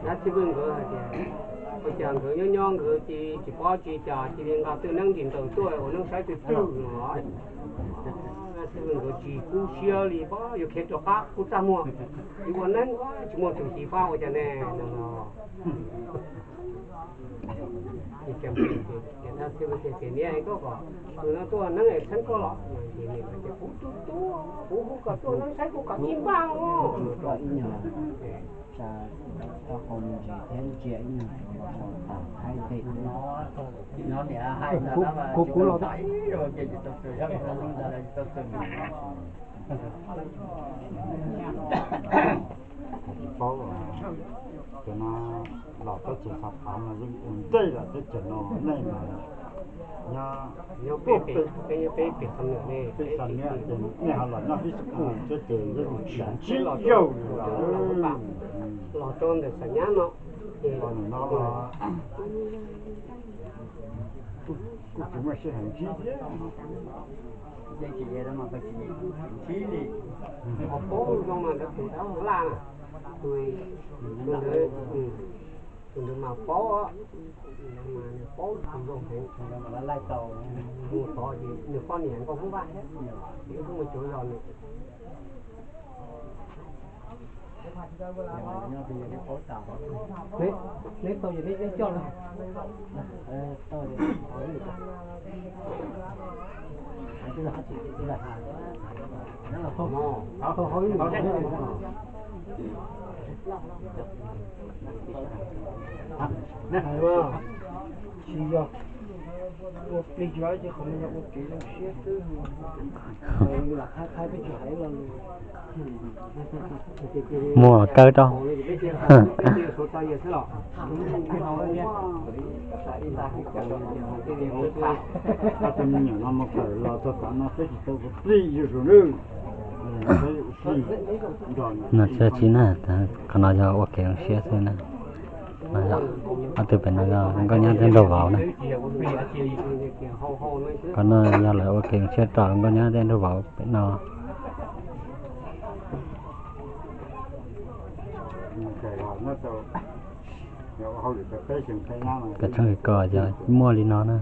Dab Txhij Vwj nkawd hais tias, ua cas nkawd nyob nyob nkawd cia tsis paub tsis cas cia li nqa tej neeb ntim ntaws tuaj ua neeb saib twg twg no. Dab Txhij Vwj nkawd tsis kub siab li, pab yuav khiav rov qab kuj txaj muag, yuav ua neeb tsis muaj tus xyiv fab ua cas ne no. Ces Dab Txhij Vwj tias, niam, koj kom tus no tuaj neeb es txheeb koj los? Ces niam tias, kuv tuaj tuaj, kuv hu kom tuaj neeb saib kuv kom tsis npaj os. Tsis paub, cov no los teb chaws Xav Phav no yeej ua ntej lawm teb chaws no, nej mas nyob pem, pem Xam Nuam ces nej ho los nyob Facebook thiab ces yeej tsis ntsib yaug li lawm. Los rau ntawm Xam Nyab no, los ntawm no los kuj tsis muaj sij hawm ntsib thiab. Ho paub zoo mas ntawd tus dab Hmoob Laj na, tus ntawd, tus ntawd mas paub, mas nws paub tus zoo heev, mus tod ces nws poj niam nkauj Hmoob Vaj thiab, ces wb kuj mus cuag zos nws. Neb tau ces neb coj los. Tsis yog ua plig tsis yog, qhov no yog ua kev zoo siab xwb. Lam qhaib qhaib peb tsis hais los lus. Muaj kawg rau. Tus me nyuam no mus kawm los txog tav no peb tsis tau ua plig yus zus nawb. No tsis na, qhov no yog ua kev zoo siab xwb na. Ob tug pem no yog nkauj nyab thiab nraug vauv na. Qhov no yog lawv ua kev zoo siab rau nkauj nyab thiab nraug vauv pem no. Kawm txheej kawm kos yog muaj li no na.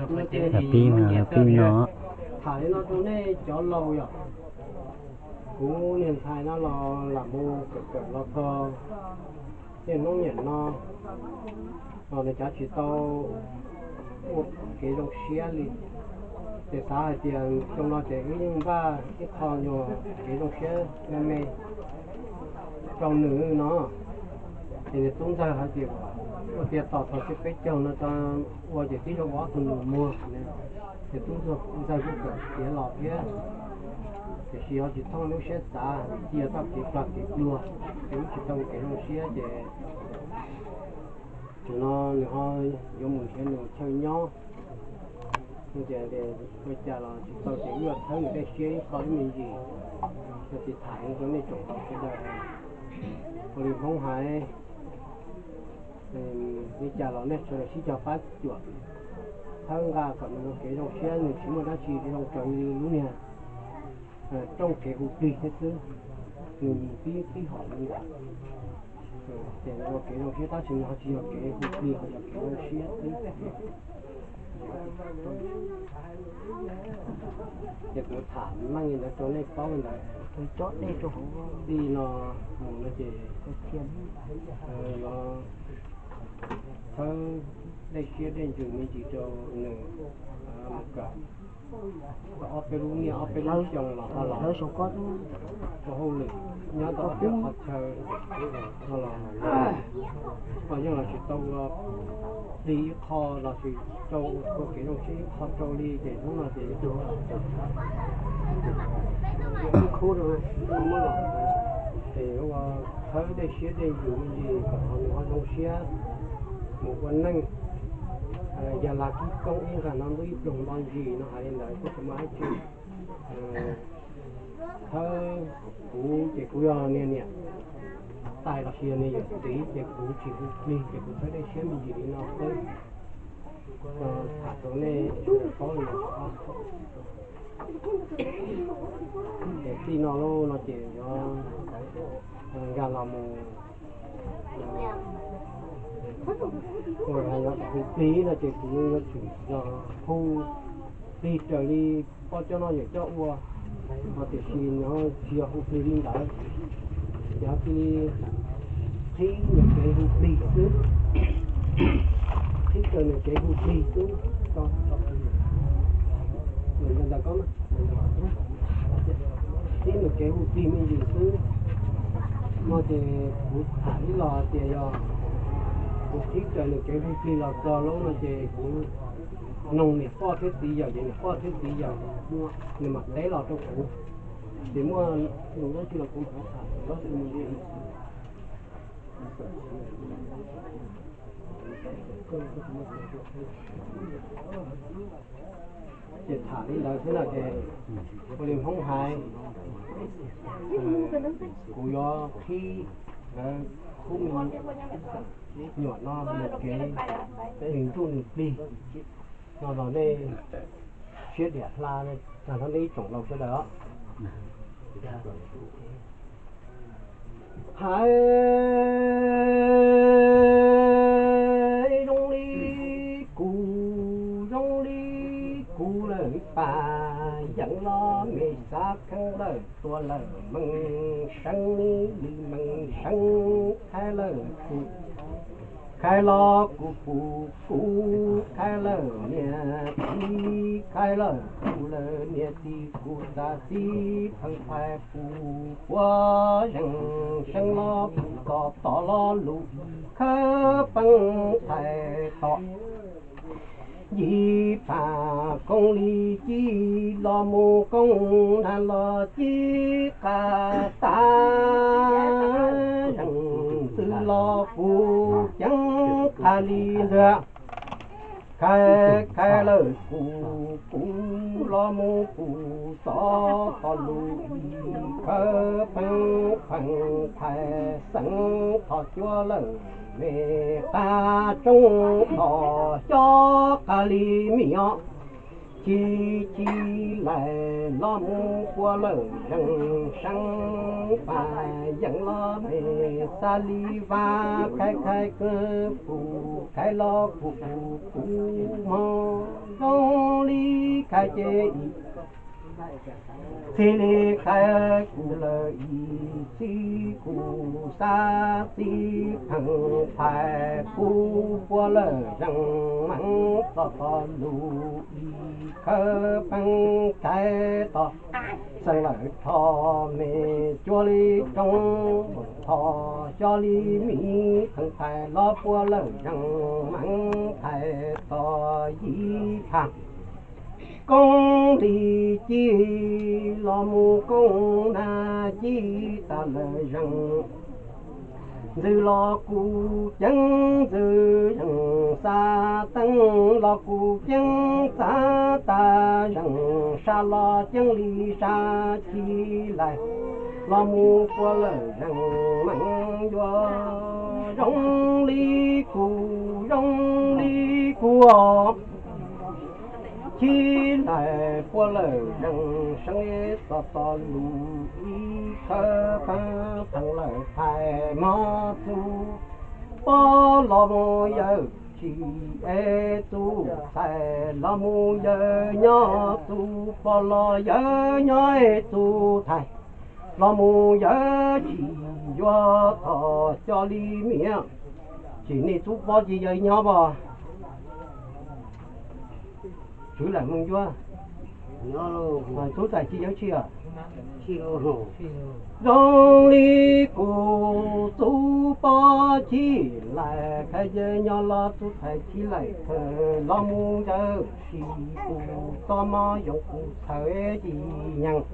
Pib no, pib no. Tham li no rau nej cov laus yom. Kuv niag ntxhais no los lam mus kawm kawm los txog niaj hnub niam no los nws cav tsis tau ua kev zoo siab li. Ces xav hais tias xyoo no ces wb yeej npaj ib qho nyuag kev zoo siab me me rau nws no. Ces niag tub ntxawg hais tias ua tias tos thaum xyoo peb caug no tso ua ces twb zoo ua ob tug nus muag. Ces tub ntxawg kuj kawm tiav los thiab, tiam sis ho tsis thooj lub siab xav, cia txoj kev plag kev pluag, ces wb tsis tau ua kev zoo siab ces tam no nws ho yuav mus nrhiav nws chaw nyob. Ces ua cas los tsis tau ces wb yuav txhawb nws dej siab ib qho ib me ntsis. Yog tsis tham rau nej tsoom sawv daws, ua li Hmoob hais, li cas los nej sawv daws sib cog pab cuam, txhawb nqa kom nws ua kev zoo siab, nws tsis muaj dab tsi zoo raws li lub niag rooj kev hu plig thiab xwb. Nws nyiam tib tib hom li ntawd. Ces ua kev zoo siab tab sis nws ho tsis yog kev hu plig, ho yog kev zoo siab xwb. Ces kuv tham meej li ntawd rau nej paub li ntawd. Tij no mus no ces yuav txhawb dej siab dej ntsws me ntsis rau nws mus kawm. Tau ob peb lub niaj ob peb lub xyoo los ho los ua hauj lwm nyob tau ob peb qhov chaw ho los, ho yeej los tsis tau ua plig ib qho los sis tau ua kev zoo siab ib qho rau li ces hnub no ces ib tug khub rau, muab los ces ua txhawb dej siab dej ntsws me ntsis kom nws ho zoo siab mus ua neej. Yog lag kib koob ib nqag no ntuj ib pluag nto ntsis no hais li ntawd kuj tsis muaj dab tsi. Thawb kuv ces kuv yog niag niam tais los sis yog niag yawm txiv ces kuv tsis hu plig ces kuv thawb dej siab me ntsis li no xwb. Tham rau nej sawv daws paub li no. Ces txij no lauj no ces yuav nkag los mus, hu plig no ces kuv yuav tsum yog hu plig raws li poj coj noj yawm coj ua, ho tiam sis nws tsis yog hu plig li ntawd, ces ho cia li qhib nws kev hu plig xwb, qhib raws nws kev hu plig xwb. Ntawd ko, qhib nws kev hu plig me ntsis xwb. No ces kuv tham ib los tias yog kuv qhib raws nws kev hu plig los txog lauj no ces kuv noog niam poj thiab txiv yawm, ces niam poj thiab txiv yawm nws mam teb los rau kuv. Ces muaj lus dab tsi los kuv mam tham. Ces tham li ntawd xwb na ces ua li Hmoob hais, kuv yuav qhib khub me nyuam no nws kev nws ntsuj nws plig no los nej siab diam hla, tag nrho nej ib tsoom laus sawv daws os. Hais zoo li kuv, zoo li kuv lawm, pas yeej los me xav kheev lawm, tua lawm meej seeb li meej seeb, khaiv lawm kuv, khaiv los kuv pum kuv, khaiv lawm niam txiv, khaiv lawm kuv lawm niam txiv, kuv xav txiv pheej phais pum puav zeej seeb los pum tom tom los lus khawb peeb phais tom yim phaj koob li ci los mus koob nag los ci qas tas zeej ntxwv los kuv ceeb qha li ntag. Khaiv khaiv lawm kuv, kuv los mus kuv txov txoj lus khawb peeb pheej phais xeeb tho cuab lawm me qab tsoob tho xyob qas li mi os. Ci ci lais los mus puav lawm zeej seeb, pas yeej los me xav li vaj, khaiv khaiv kuv pum, khaiv los kuv pum kuv mog, zoo li khaiv ces ib txij li khaiv kuv lawm ib txij, kuv xav txiv pheej phais kuv puav lawm zeej meej txoj txoj lus ib khawb peeb khaiv tod xeeb lawm tho me cuab li tsoob tho xyob li mi, pheej phais los puav lawm zeej meej phais tod yim phaj koob li ci los mus koob nag ci tas lawm zeej ntxwv los kuv ceeb ntxwv zeej xav teeb los kuv ceeb xav tas zeej sab los ceeb li sab ci lais los mus puav lawm zeej meej yuav zoo li kuv zoo li kuv os. Ci lais puav lawm zeej seeb txoj txoj lus ib khawb peeb pheej lawm phais mog, txuj pob los mus yawg tsis es txuj thais los mus yawg nyob, txuj pob los yawg nyob es txuj thais los mus yawg tsis yuav tho xyob li mi. Tsis nej txuj pob tsis yawg nyob pom? Tswv lam mus yuav txuj thais tsis yawg tsis os. Zoo li kuv txuj pob ci lais khaiv yawg nyob los txuj thais ci lais los mus yawg tsis pum txoj mov yoov pum txhawv ci nyeeg.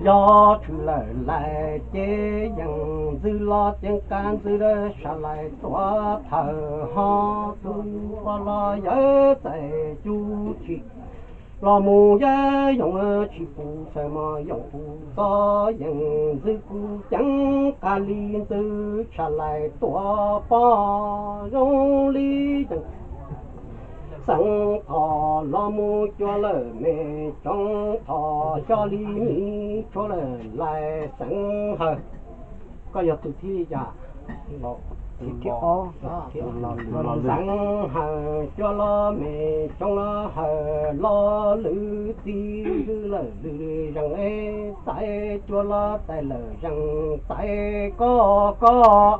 Yog tshwm lawm lais ces yeej ntxwv los ceev qas ntxwv sab lais tuav thawm ho, txuj pob los yawg txais cuj tsis los mus yawg yoov tsis pum txhawv mov yoov pum txob yeej ntxwv kuj ceev qas li ntxwv sab lais tuav pob zoo li ceev Xeev Thoj los mus cuag lawm me Tsoob Thoj, coj li me tshuav lawm lais Xeev Hawm. Koj yog tus thib li cas? Xeev Hawm cuag los me Tsoob los Hawm los lwm txij hwj lawm lwm zees es txais cuag los txais lawm zees txais koj koj.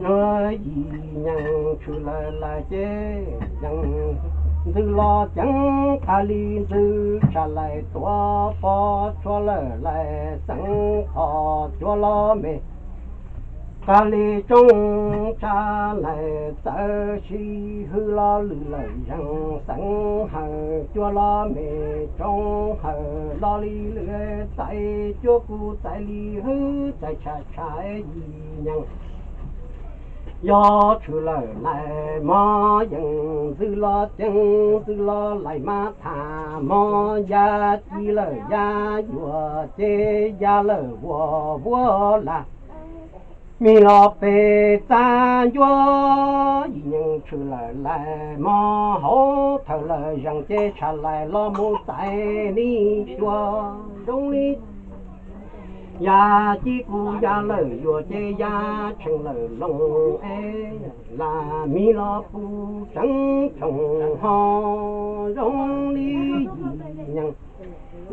Yim nyees tshwm lawm lais ces yees ntxwg los ceev qas li ntxwg tsham lais tuav pov tshuav lawm lais Xeev Thoj cuag los me. Qas li Tsoob tsham lais txawv sij hwj los lwm lawm zees Xeev Hawm cuag los me Tsoob Hawm los li lwm txais cuag kuv txais li hwj txais tsham tsham yim nyees. Yog tshwm lawm lais mog yees ntxwg los ceev ntxwg los lais mas tham mog ya ci lawm ya yuam ces ya lawm vuas vuab las. Mis los pes txaj ncuab yim nyees tshwm lawm lais mog hauv thawm lawm zees ces tsham lais los mus txais nib cuag zoo li ya ci kuv ya lawm yuam ces ya tshee lawm loos es las mis los puv tseeb tshoom ho zoo li yim nyees.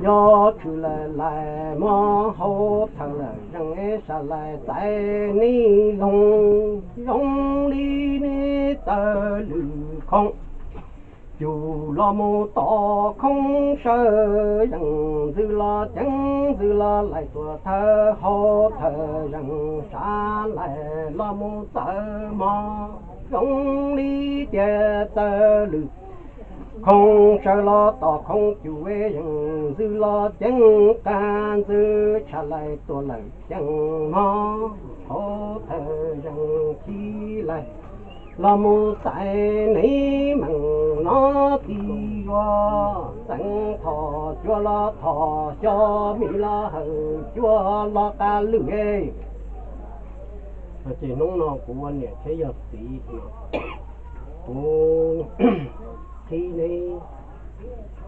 Yog tshwm lawm lais mog hauv thawm lawm zees es tsham lais txais nib loos zoo li neb txawj lwm khoob. Cug los mus tom khoob sawv zees ntxwg los ceev ntxwg los lais tuam thawj hauv thawm zees sab lais los mus txawv mog zoo li tias txawj lwm khoob sawv los tom khoob cug es yees ntxwg los ceev qas ntxwg tsham lais tuam lawm ceev mog hauv thawm zees khi lais los mus txais neb meem no ti yuav Xeev Thoj cuag los Thoj xyov mis los Hawm cuag los qas lwm es. Ces hnub no kuv ua niam thiab yog txiv, kuv qhib neb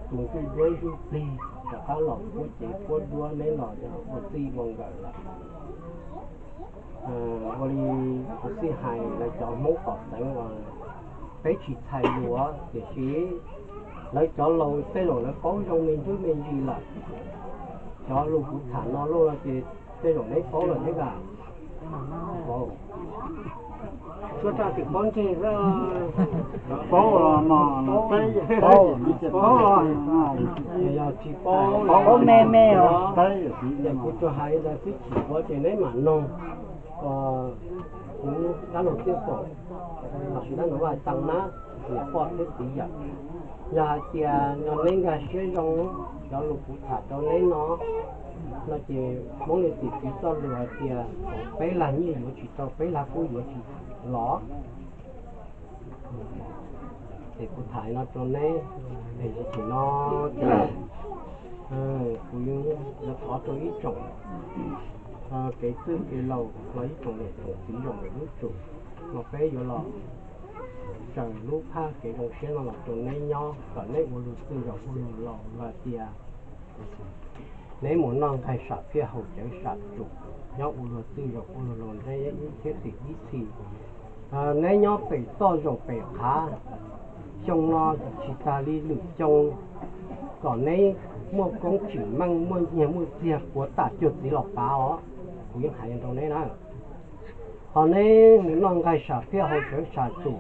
tus ntsuj duab ntsuj plig rov qab los puab cev puab duab neb los ua txij ua nkawm lawm. Ua li kuv txij hais lawv cov Hmoob tom Xeev uas peb tsis txhais lus tiam sis lawv cov laus tej zaum lawv paub zoo me ntsuj me ntsis lawm. Cov lus kuv tham no loj no ces tej zaum neb paub lawm thiab as. Tsuas tso tsis paub ntseeg xwb. Paub los mas paub, paub los yog tsis paub, paub me me os. Ces kuv tsuas hais li ntawd xwb, tsis paub ces neb mam noog kuv dab laug Txiaj Faum los sis dab laug Vaj Tau na, niam poj thiab txiv yawm. Yog hais tias neb nkag siab zoo, cov lus kuv tham rau neb no, no ces Hmoob li txim txiv txoj lus hais tias peb lag nyiaj yuav tsis tau, peb lag kub yuav tsis los. Ces kuv tham li no rau neb, es tam sim no ces kuv yuav thov rau ib tsoom kev txwj kev laus los ib tsoom niam tsoom txiv zaum lwm lub tsum no peb yuav los tsaws lub phaj kev zoo siab no los rau neb nyob kom neb ua luag txwj zaum ua luag laus los tias neb mus noj nqaij sam phiaj haus cawv sam tsum, nyob ua luag txwj zaum ua luag laus neb ib thiab tim ib txhis. Neb nyob pem toj zaum pem qhav, xyoo no tsis tas li lwm xyoo, kom neb muaj koob tsim meej muaj nyiaj muaj txiag puav tam cuag txiv los pav os. Kuv yeej hais rau neb na, ho neb mus noj nqaij sam phiaj haus cawv sam tsum,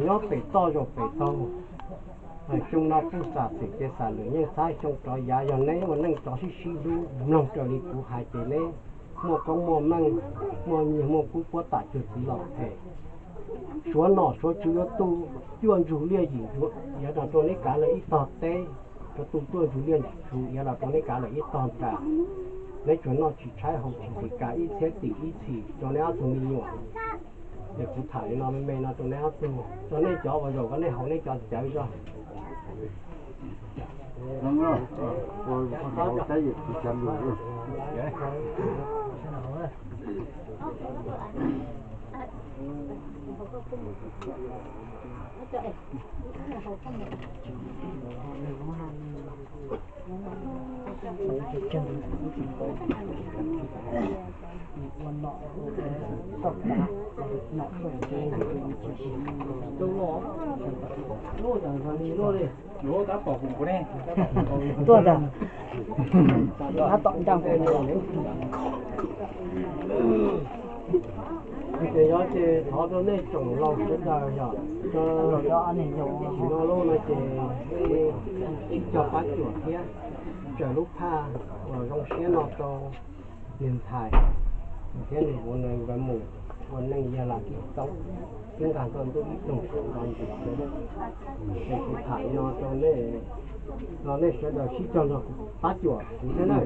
nyob pem toj zaum pem taug, xyoo no kuj xam xwm ces xam lwm yeej txhab xyoo rov yav. Yog neb ua neej rov sib sib hlub mloog raws li kuv hais ces neb muaj koob muaj meej, muaj nyiaj muaj kub puav tam cuag txiv los phem. Suav nom suav tswv yuav tu cuaj ntsug liaj yim ntsug iav los rau neb kav lawm ib tog teb, yuav tu cuaj ntsug liaj ntsug iav los rau neb kav lawm ib tog nram. Neb tsuas noj tsis tshaib haus tsis nqhis kav ib txhiab tim ib txhis rau neb ob tug me nyuam. Es kuv tham li no me me no rau neb ob tug, rau nej cov uas zaum ko nej haus nej cov cawv zog. Tuaj ntag, tab tom ncaj nkaus. Ces yog ces thov rau nej tsoom laus sawv daws yog rau no lub no ces sib cog pab cuam thiab tsaws lub phaj uas zoo siab no rau niam ntxhais thiab nws ua neeg nkawd mus ua neej yag lam kib txoob, twb nqa txoj ntuj ib doog saum nto ntsis sawv daws. Ces kuv tham no rau nej, los nej sawv daws sib cog nrog pab cuam kuv thiab na.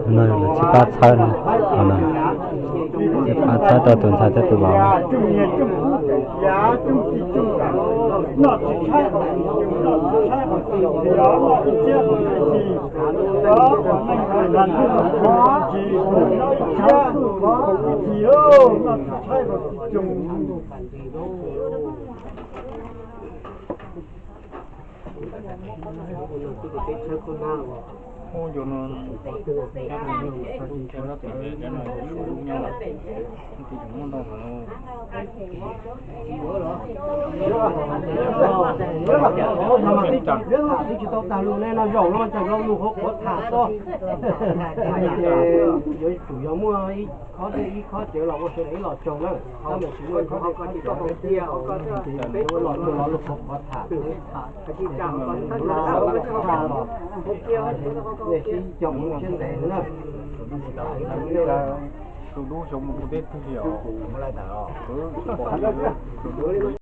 Lawv tsis pab txhawb no, tsis pab txhawb tau tus ntxhais thiab tus vauv. Tsis tau tag lus ne, no zaum no cas lo lus qhuav qhuav tham xwb. Yuav tsum yog muaj ib qho, ib qho cawv los ua sawv daws ib los tsaug na. Tab sis tsis muaj ib qho cawv, peb los tsaug los lus qhuav qhuav tham. Tham los nej sib cog mus siab ntev na. Tus dub xyov mus teb twg li os.